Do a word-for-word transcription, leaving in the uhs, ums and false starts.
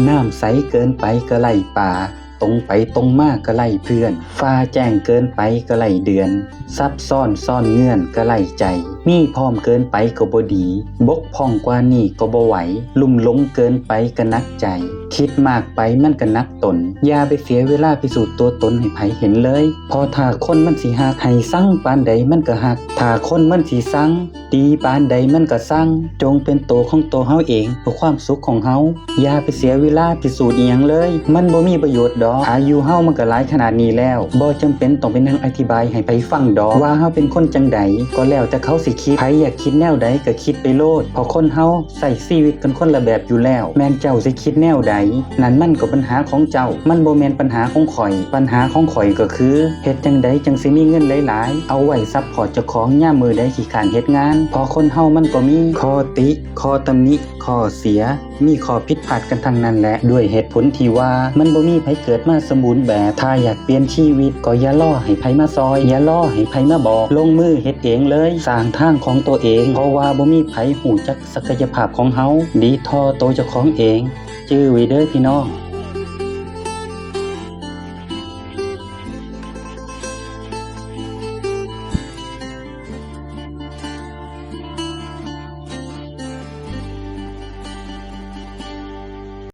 น้ำใสเกินไปก็ไร้ปลา ตรงไปตรงมาก็ไร้เพื่อน ฟ้าแจ้งเกินไปก็ไร้เดือน ซับซ้อนซ่อนเงื่อนก็ไร้ใจ มีพร้อมเกินไปก็บ่ดี บกพร่องกว่านี้ก็บ่ไหว ลุ่มหลงเกินไปก็หนักใจ คิดมากไปมันก็หนักตน อย่าไปเสียเวลาพิสูจน์ตัวตนให้ไผเห็นเลย เพราะถ้าคนมันสิฮัก ให้ซังปานใดมันก็ฮัก ถ้าคนมันสิซัง ดีปานใดมันก็ซัง จงเป็นตัวของตัวเฮาเอง เพื่อความสุขของเฮา อย่าไปเสียเวลาพิสูจน์อีหยังเลย มันบ่มีประโยชน์ดอก อายุเฮามันก็หลายขนาดนี้แล้ว บ่จำเป็นต้องไปนั่งอธิบายให้ไผฟังดอก ว่าเฮาเป็นคนจังใด ก็แล้วแต่เขาสิคิด ไผอยากคิดแนวใดก็คิดไปโลด เพราะคนเฮาใช้ชีวิตกันคนละแบบอยู่แล้ว แม่นเจ้าสิคิดแนวใด นั่นมันก็ปัญหาของเจ้า มันบ่แม่นปัญหาของข้อย ปัญหาของข้อยก็คือ เฮ็ดจังใดจังสิมีเงินหลายๆ เอาไว้ซัพพอร์ตเจ้าของยามมื้อใดขี้คร้านเฮ็ดงาน เพราะคนเฮามันก็มีข้อติ ข้อตำหนิ ข้อเสีย มีข้อผิดพลาดกันทั้งนั้นแหละ ด้วยเหตุผลที่ว่ามันบ่มีไผเกิดมาสมบูรณ์แบบ ถ้าอยากเปลี่ยนชีวิตก็อย่ารอให้ไผมาซอย อย่ารอให้ไผมาบอก ลงมือเฮ็ดเองเลย สร้างทางของตัวเอง เพราะว่าบ่มีไผฮู้จักศักยภาพของเฮาดีเท่าตัวเจ้าของเอง จื่อไว้เด้อพี่น้อง